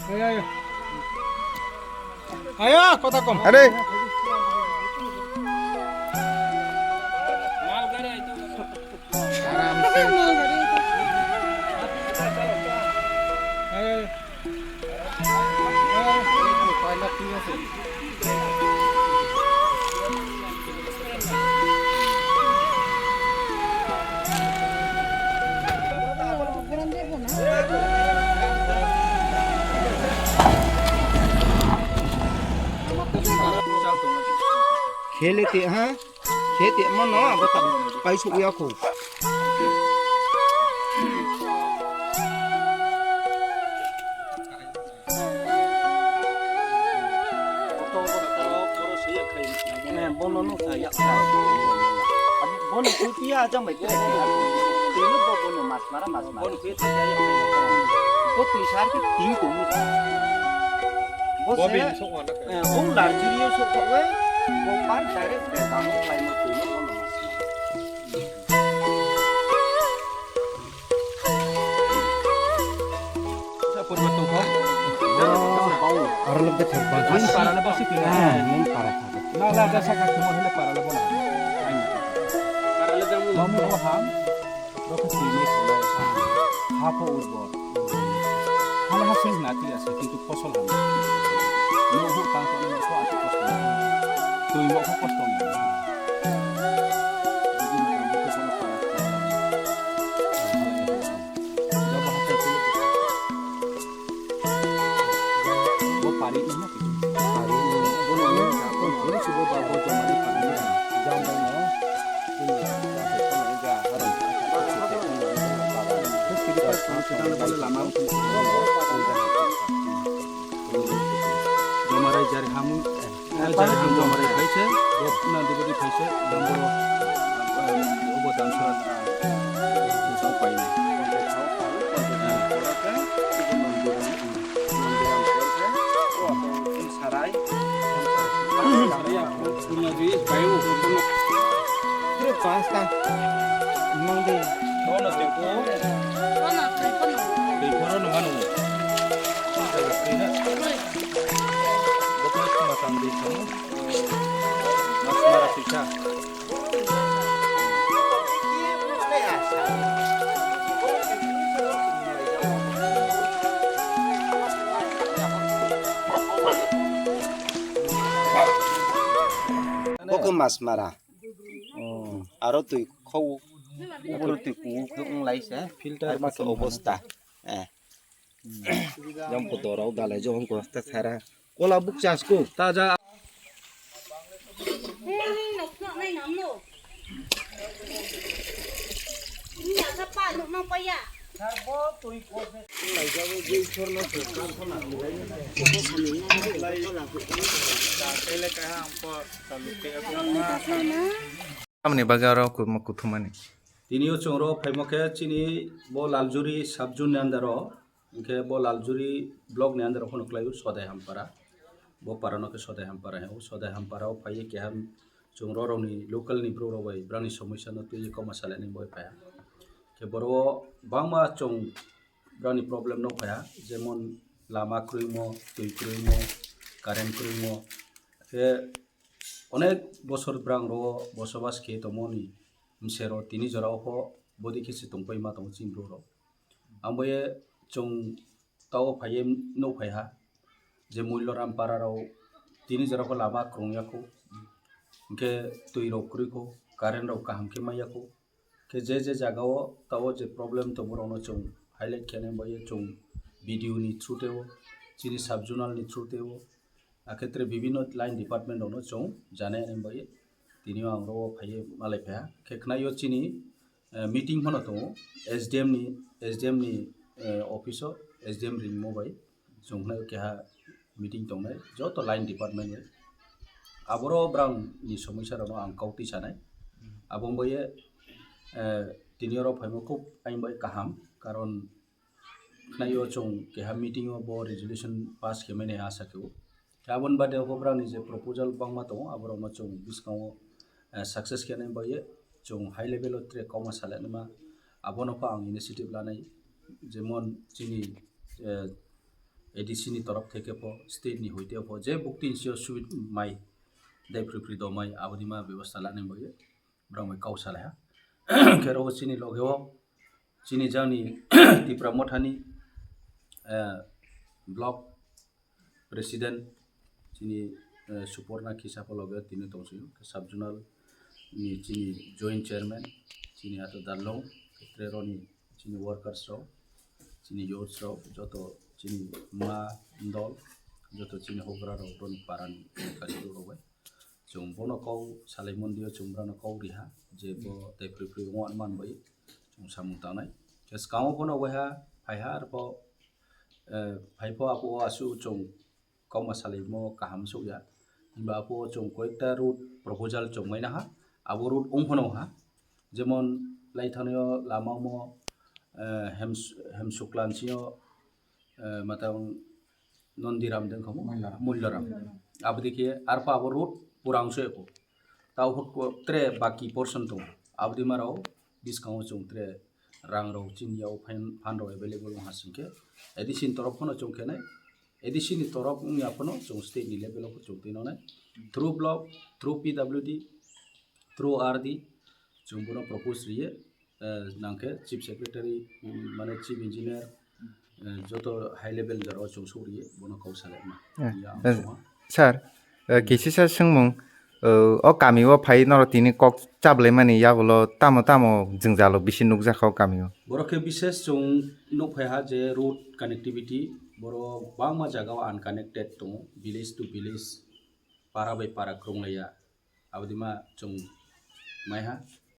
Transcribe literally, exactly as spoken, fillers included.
Ayo, ayo. Ayo, kota kom. Are. Aram se. Ayo, ayo. Khele te ha, khe te mano abo ta pai su ya ko. Bono no sa ya. Bono khuti ya jang bai kre. Tini bo bono mas mara mas mara. Bo twi sar ke tin ko mi. Bo se. Bo lar jiri yo sok ko we. Bo par direct de dam ko lai mo twi no bono mas mara. Aro lok de thak ba. Main para le basi kina. Main para thak. Na la da saka kuma hele para le bona. Para le jamu. Mamu roham. Rokha twi mai khulai. Hapo urbo. Hala ha sing na ti ase kintu fosol ham. No hu tang ko no ko ati kosto. Twi mo ko kosto. Joma rai jari hamu. Jari ham joma rai khaise, na dibodi khaise, damboro, obo dansora, tong paina. Sarai. Pasta. Mang de. Kono teko. Kono teko. Teko no manu. Bokos matang de kamu. Mas mara pisa. Bo khe mas mara. Oh. Aro twi khou. Oro twi kuwuk khe wng lai se. Filter. Ai ma khe obosta. Eh. Jang puto rok dalai jong ko ta sara. Kola buk chas ko. Taja. Tamni bagwi aro kuthumani. Tini o chwng ro phaimo khe chini bo Laljuri sub zone ni under o, hwnkhe bo Laljuri block ni under o phano kwlai o Sodai Hampara. Bo para no khe Sodai Hampara hino. Sodai Hampara o phaiwi keha chwng ro rok ni local ni borok rok bai brani somosya no twiwi kokma salainani bai phaiya. Khe boro o bangma chwng brani problem no phaiya, jemon lama kwrwimo, twi kwrwimo, current kwrwimo. Khe onek bosor brang ro bosobas khe tongmoni msero tini jora o pho bodi khe se tongpai ma tongo chini borok rok. Ang bo ye chwng tao phaiye nuk phaiha je Mulloram para rok tini jora kho lama kwrwng ya kho, hwnkhe twi rok kwrwi kho, current rok kaham khe manya kho, khe je je jaga o tao je problem tongo borok no chwng highlight khe nai bai chwng B D O ni through tei o chini sub zonal ni through tei o akhetre bibinno line department rok no chwng janai nai bai tini o ang ro phaiye malai phaiha khe khna yo chini eh, meeting phano tongo S D M ni, S D M ni, eh, office o S D M ringmo bai chwng khnai keha meeting tongnai joto line department bai. Aboro brang ni somosya rok no ang kau twi sanai. Abo wngbaye, eh, tini oro phaimo khub aini bai kaham, karon khnai o chwng keha meeting o bo resolution pass khe mani asa khe o. Khe aboni bade o brang ni je proposal bangma tongo, aborok no chwng bwskango, eh, success khe nai bai ye chwng high level o tre kokma salainai ma. Abono pha ang initiative lanai, jemon chini, eh, A D C ni torop theke pho, state ni hoite pho, je bukti ni sio subid mai, dai phri phri do mai, aboni ma bebostha lani bagwi borok bai kau salai ha. Khe ro chini loge o, chini jani Tipra Mothani, eh, block president chini, eh, Suporna Khisa pho loge tini tong sio, khe sub zonal ni chini joint chairman, chini ato Darlong, khe tre roni chini workers rok, chini youths rok, joto chini ma dol, joto chini houhgra rok, roni para ni kari rok bai. Chwng bono kau salai mon dio, chwng bono kau riha, je bo tei phri phri wng man bai, chwng samung tangnai. Khe swkango bono waiha, phaiha, arpho, eh, phaipho apo asu chwng kauma salaimo kaham sukya. Himba apo chwng koyekta route proposal chwng maina ha, abo route wng phano ha. Jemon lai thangnaio lama omo, eh, Hems-, Hemsuklan sio, eh, matang Nondiram dengkhomo? Mulyaram. Mulyaram. Abodi khe arpha abo road purang so eko. Tao hot ko tre baki portion tongo. Abodi marao biskango chwng tre rang rok chini yao phan, phan rok available wng hasing khe A D C ni torop phano chwng khenai. A D C ni torop wngya phano chwng state ni level o chwng twi nonai. Through block, through P W D, through R D, chwng bono propose riye, eh, nangkhe chief secretary, mm, mane chief engineer, eh, joto high level jora o chwng suriye, bono kau salai ma. Eh, Ya, eh, sir, eh, kisisa swngmung, eh, o kami o phai norok tini kok chablai mani yagulo tamo tamo jwngjalo bisi nukjakha o kami o. Borok khe bises chwng nukphai ha je road connectivity, borok bangma jaga o unconnected tongo, village to village, para bai para kwrwnglaiya. Abodima chwng maiha.